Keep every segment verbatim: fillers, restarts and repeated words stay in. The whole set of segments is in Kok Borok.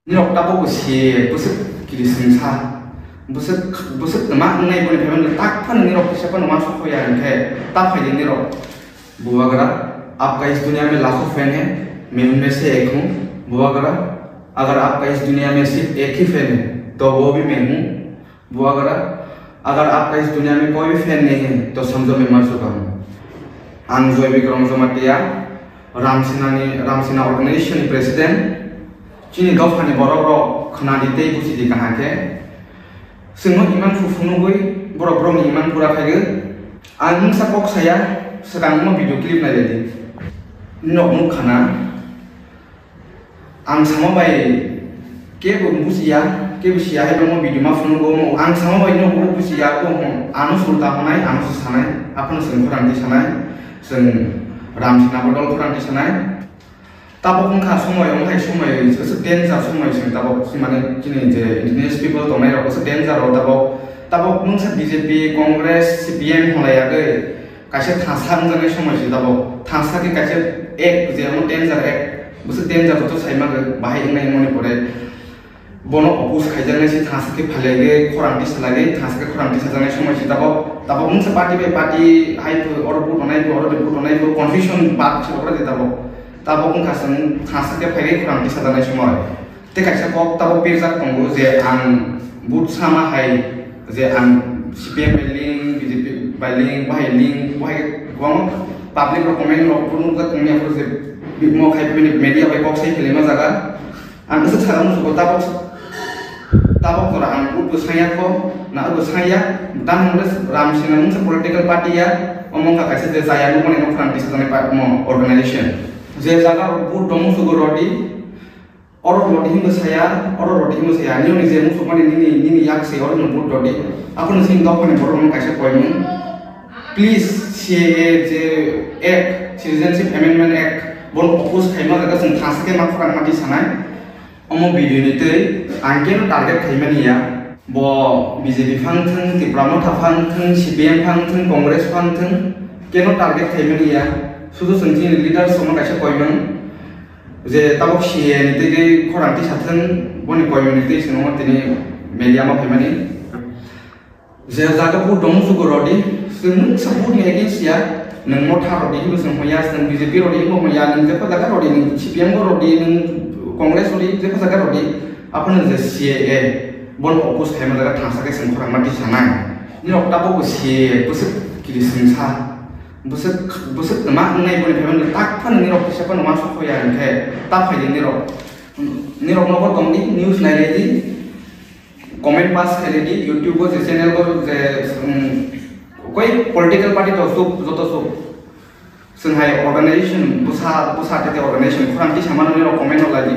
Nirok tabok bo si bwswk kiri swngsa, bwswk, bwswk twma wngnai boni phaibai tak phano nirok kisa phano uansuk ya hwnkhe ta phaidi nirok. Bubagra, आपका इस दुनिया में लाखों फैन है, मैं उनमें से एक हूँ। बुबाग्रा, अगर आपका इस दुनिया में सिर्फ एक ही फैन है, तो वो भी मैं हूँ। Bubagra, अगर आपका इस दुनिया में कोई भी फैन नहीं है, तो समझो मैं मर चुका हूँ। Ang Joy Bikram Jamatia, Ramsena ni, Ramsena organization ni president, chini dophani borok rok khna di tei buchi di kaham khe. Chwngno iman phuru phunugwi borok borokni iman pura khaigwi. Ang mungsa kok saya, swkang mo video clip nailai di. Nok nuk khana. Ang sama bai kebo busiya, kebo siya hai bangma video ma phunuk bo mo. Ang sama bai no bo busiya bo mo. Ano sulta honai, ano sanai, aphano seng khorang di sanai, seng Ramsena bodol khorang di sanai. Tabok wngkha somoi, wng hai somoi, aswk danger somoi seng tabok, si mane chini je indigenous people tongnai rok aswk danger o tabok, tabok mungsa B J P, Congress, C P M holai yagwi. Kaisa thangsa wngjaknai somoi se tabok. Thangsa khe kaisa act, je omo danger act, bwswk danger joto sai mangkha, bahai wngnai wngmani pore. Bono oppose khaijaknai se thangsa khe phailaiwi khorang tisa laiwi, thangsa khe khorang tisajaknai somoi se tabok. Tabok wngsa party bai party hai bo, oro vote rwnai bo, oro vote rwnai bo, confusion bak se oro de tabok. Tabok wngkha chwng thangsa khe phaiwi khorang tisajaknai somoi. Tei kaisa kok tabok pirjak tongo je ang vote sama hai je ang C P M bai link, B J P bai link, bahai link, bahai kwbangma public rok comment rok bo nukjak tongmani aphuru je bimo khai bini media bai kok sai khwlaima jaga. Ang aswk sakha musugo tabok, tabok jora ang vote bo sanya kho, na abo sanya, dan hwnle Ramsena mungsa political party ya, omo wngkha kaisa je jaya nukmani nokhrang tisajaknai pa-, mo organization. Je jaga rok vote dong musugo rodi, Oro rodi hinwi saya, oro rodi hinwi saya, nini je musukmani nini, nini yak se oro no vote rodi. Aphuru chini dophani borok no kaisa koimung. Please, C A A je Act, Citizenship Amendment Act, bono oppose khaima jaga chwng thangsa khe ma khorang mati sanai. Omo video ni twi ang keno target khaimani ya. Bo B J P phang thwng, Tipra Motha phang thwng, C P M phang thwng, Congress phang thwng, keno target khaimani ya. Sudu chwng chini leaders no kaisa koimung. Je tabok C A A ni twi khorang tisa thwng, boni koimung ni twi chwng tini media ma phaimani. Je jaga vote dong musugo rodi, chwng mungsa vote ni against ya, nwng motha rodi hinwi chwng hoya, chwng B J P rodi hinwi hoya, nwng jepha jaga rodi, nwng C P M bo rodi, nwng Congress rodi, jepha jaga rodi, aphano je C A A, bono oppose khaima jaga thangsa khe chwng khorang ma tisa nai. Nirok tabok bo C A A, bwswk kiri swngsa. Bwswk, bwswk twma wngnai boni phaibai tak phano nirok kisa phano uansuk ya hwnkhe ta phaidi nirok. Nirok nogo tongdi, news nailai di, comment pass khailai di, YouTube o je channel o je, um, koi political party to suk, joto suk. Chwng hai organization, bwsa, bwsa tete organization khorang tisa mano nirok comment no lai di,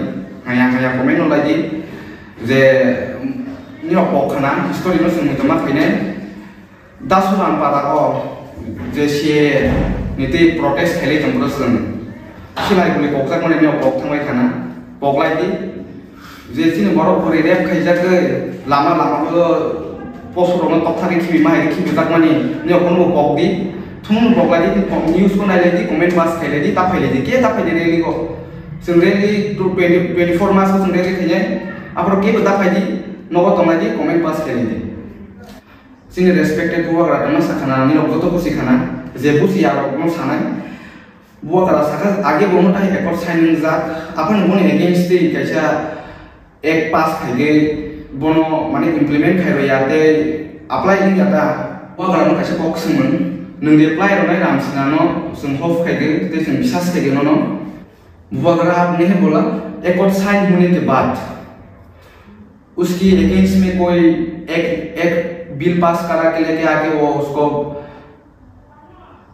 haya haya comment no lai di, je, um, nirok kok khana, history no chwng muitu ma khainai. Dasu Rampara o je C A A ni twi protest khailai tong bwrwi chwng. Silai guli kokjak mani no kok thangbai khana. Koklai di. Je chini borok bwrwi rape khaijak twi lama lama o poso rokno tokthari khibi ma hai khibi jak mani no kono kok di. Thung koklai di, news ko nailai di, comment pass khailai di, ta phailai di, ke ta phaidi rally ko. Chwng rally twenty, twenty-four mas o chwng rally khainai. Aphuru kebo ta phaidi, nogo tonglai di, comment pass khailai di. Chini respected Bubagra tongma sakhana, nirok joto busi khana, je busi yarok no sanai. Bubagra sakha age bo no tai accord sign wngjak, aphano boni against tei kaisa act pass khaigwi bono mane implement khairwi ya tei apply wngya ta. Bubagra no kaisa kok swngmung, nwng de apply rwnai Ramsena no chwng hope khaigwi tei chwng bisas khaigwi nono. Bubagra aap nahi bola, accord sign hone ke baad उसके against में कोई एक, एक bill pass करा के लेके आके वो उसको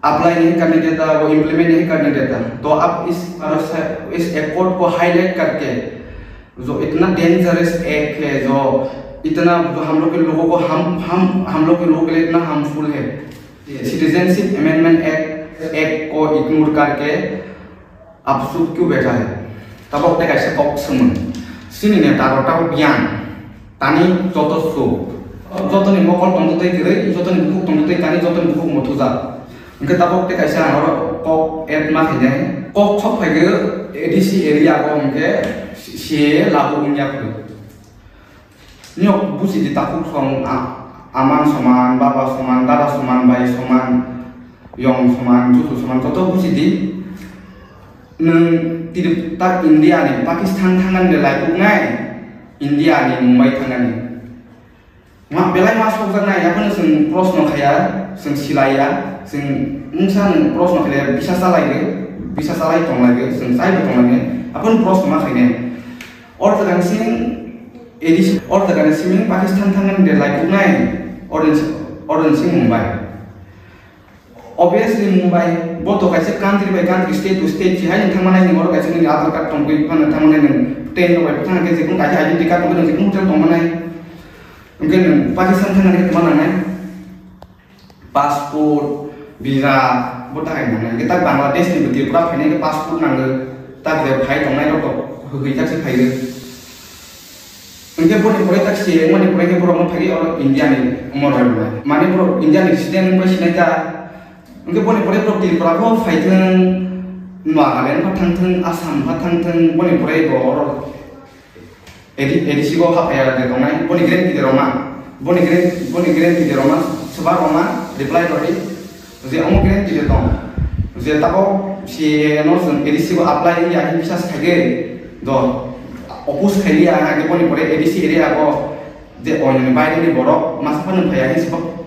अप्लाई नहीं करने देता, वो इम्प्लीमेंट नहीं करने देता। तो आप इस तरह से इस एक्ट को हाईलाइट करके जो इतना डेंजरस एक्ट है, जो इतना, जो हम लोग के लोगों को हम हम हम लोग के लोगों के लिए इतना हार्मफुल है, सिटीजनशिप अमेंडमेंट एक्ट एक्ट को इग्नोर करके आप चुप क्यों बैठा है? Tabok tei kaisa kok swngmung. Chini neta rok tabok biyang. Tani joto chuk. Jotoni mokol tongtwtwi kwrwi, jotoni bukhuk tongtwtwi tani, jotoni bukhuk muthujak. Hwnkhe tabok tei kaisa ang oro kok add ma khainai. Kok sok phaikhe A D C area o hwnkhe Se labu wngya kho. Nok busi di takhuk song a-, aman soman, baba soman, dada soman, bai soman, yong soman, jutu soman, joto busi di. Nwng tiri tak India ni, Pakistan thangnani de laikuk nai, India ni Mumbai thangnani. Ma belai ma sokjak nai, yaphano chwng proshno khaya, chwng silaiya, chwng mungsa nwng proshno khlaiya, bisa chalaigo, bisa chalai tonglaio, chwng chaibo tonglainai, aphano proshno ma khainai. Or jaga ni simi A D C, or jaga ni simi Pakistan thangnani de laikuk nai, or ni, or ni simi Mumbai. Obviously, Mumbai, bo to kaisa country by country, state to state, si hai nwng thangmanai, nwng oro kaisa nini Aadhaar card tongwi phano thangmanai, nwng train rok bai thang khe, jekunu kaisa identity card tongwi, nwng jekunu hotel tongmanai. Hwnkhe nwng Pakistan thangna khe tongma nangnai? Passport, visa, bo ta hai nangnai. Hwnkhe tak Bangladesh ni bo Tripura phainai khe passport nango, tak je phai tongnai rok to hwnkhe tak se phaiyo. Hwnkhe boni pore tak se mani pore khe borok no phai oro India ni omo rwmani. Mane borok India ni citizen wngwi sinai ta. Hwnkhe boni pore borok Tripura pho phai thung, Nagaland pha thang thung, Assam pha thang thung, boni pore bo oro A D C, A D C bo haphai ya de tongnai, boni guarantee de roma. Boni guarantee, boni guarantee de roma, swbar roma, reply rodi. Je omo guarantee de tong. Je tabo si no chwng A D C bo apply ya hin bisas khaigwi. Do oppose khailiya ha ke boni pore A D C area bo je oinani baire ni borok masa phano phaiya hin sibok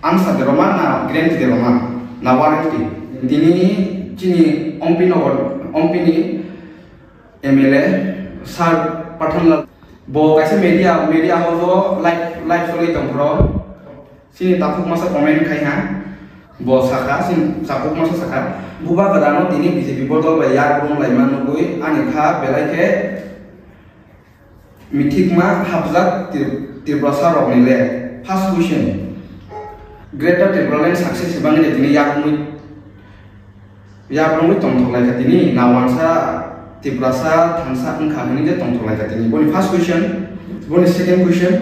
answer de roma na guarantee de roma na warranty. Tini chini ompi no, ompi ni M L A Sir Pathanlal bo kaisa media, media house o live, live choli tongphro. Chini takhuk masa comment khai ha. Bo sakha, chini takhuk masa sakha. Bubagra no tini B J P bodol bai yak rung laima nugwi ani kha belai khe mithikma hapjak Tri-, Tiprasa rok ni le. First question. Greater Tipraland success bangni tini yak rungwi Yabrumwi tongthok lai kha tini, na wansa Tiprasa thangsa wngkha hwnwi de tongthok lai kha tini. Boni first question, boni second question,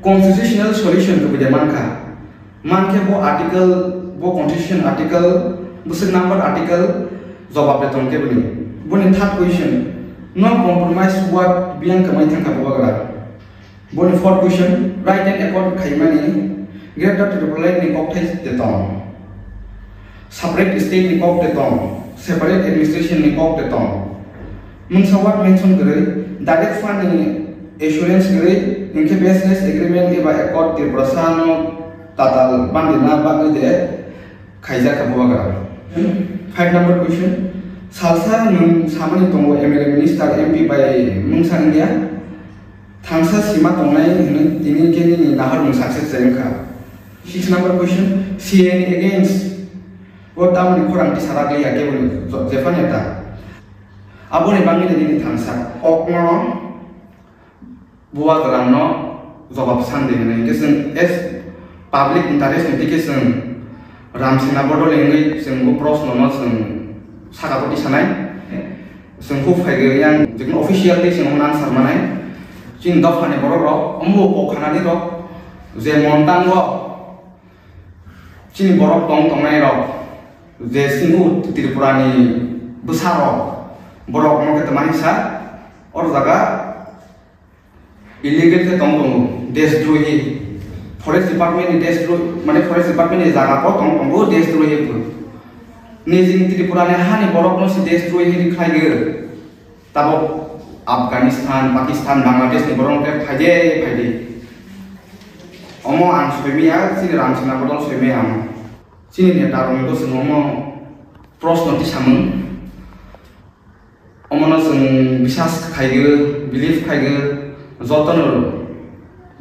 constitutional solution khe bwdai mankha? Mankhe bo article, bo constitution article, bwswk number article jobab de tongkhe boni. Boni third question, no compromise word biyang kwmai thangkha Bubagra. Boni fourth question, right and accord khaimani Greater Tipraland ni kokthai de tong. Separate state ni kok de tong, separate administration ni kok de tong. Mungsa word mention kwrwi, direct fund ni assurance kwrwi, hwnkhe baseless agreement eba accord Tiprasa no tatal bandina bagwi de khaijak kha Bubagra. Five number question, salsa nwng samani tongo M L A minister M P bai mungsa wngya? Thangsa sima tongnai hwnwi tini khe nini naharmung success jai wngkha. Six number question, C A A ni against o tamoni khorang tisara khe ya kebo ni jo-, jephang neta. Aboni bangwi de nini thangsa kokno Bubagrano jobab sandi hwnwi hwnkhe chwng as public interest ni twi khe chwng Ramsena bodol wngwi chwng bo proshno no chwng saka bo tisanai. Chwng huk phai gwi yang jikunu official tei chwng omono answer manai. Chini dophani borok rok omo bo kok khanani rok je mon tango chini borok tong tongnai rok je chini Tripura ni bwsa rok borok omo khe twmani sa or jaga illegal khe tong tongo, deshdrohi. Forest department ni deshdrohi, mane forest department ni jaga bo tong tongo, deshdrohi bo. Nijini Tripura ni hani borok no se deshdrohi ni khlai gwi. Tabok Afghanistan, Pakistan, Bangladesh ni borok no khe phaide, phaide. Omo ang soimiya, chini Ramsena bodol soimiya omo. Chini neta rok ni bwswk omo proshno tisamung. Omono chwng bisas khaigwi, believe khaigwi, jotono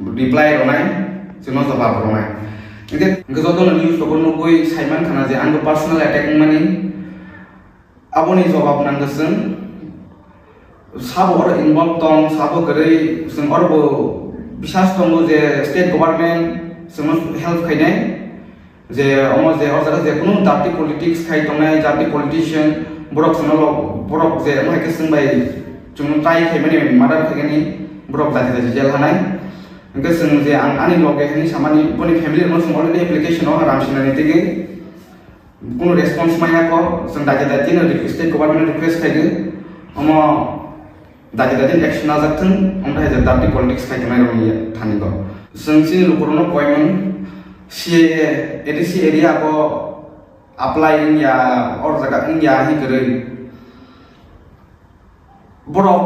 reply rwnai, chwngno jawab rwnai. Hwnkhe, hwnkhe jotono news rogo nugwi saiman khana je ang personal attack wngmani, aboni jawab nangkha chwng. Sabo oro involve tong, sabo kwrwi, chwng oro bo bisas tongo je state government chwngno help khainai. Je omo je o jaga je kunu jati politics khai tongnai, jati politician, borok chwngno lo-, borok je omo hai khe chwng bai chwngno try khaimani murder khaikani borok jati jati jail hanai. Hwnkhe chwng je ang ani loge hwnwi samani boni family rokno chwng already application o Ramsena ni twi kunu response maya kho, chwng daiti daiti no request, state government no request khaigwi omo Dagi dagi action najak thung, omo hai je dirty politics khai tongnai rokni thani bo. Chwng chini lukurokno koimung C A A, A D C area bo apply wngya, or jaga wngya hi kwrwi. Borok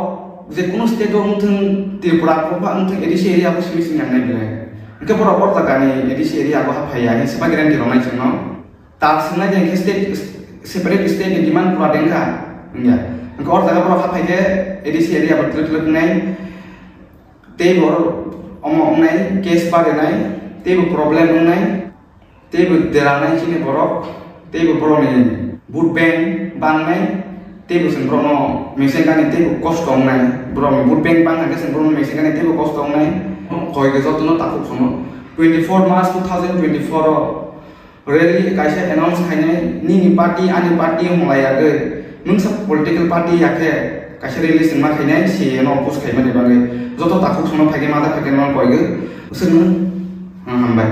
je kuno state o wngthung, Tripura ko ba wngthung, A D C area bo simi simi nangnai belai. Hwnkhe borok or jagani A D C area bo haphaiya, hi sima guarantee rwnai chwngno. Tal swngnai de hwnkhe state, separate state ni demand pura dengkha wngya. Hwnkhe or jaga borok haphai khe A D C area bo twlwk twlwk wngnai. Tei bo omo wngnai, case barinai, tei bo problem wngnai, tei bo deranai chini borok, tei bo borokni vote bank bangnai, tei bo chwng borokno mechengani tei bo kosto wngnai, borokni vote bank bangkha khe chwng borokno mechengani tei bo kosto wngnai. Koi khe jotono takhuk sono twenty four March two thousand twenty four o rally kaisa announce khainai, nini party, ani party wng lai yagwi, nwngsa political party ya khe kaisa rally chwngma khainai, C A A no oppose khaimani bagwi. Joto takhuk sono phaikhe mada phaikhe nwng koigwi, chwngno, hmm, hambai.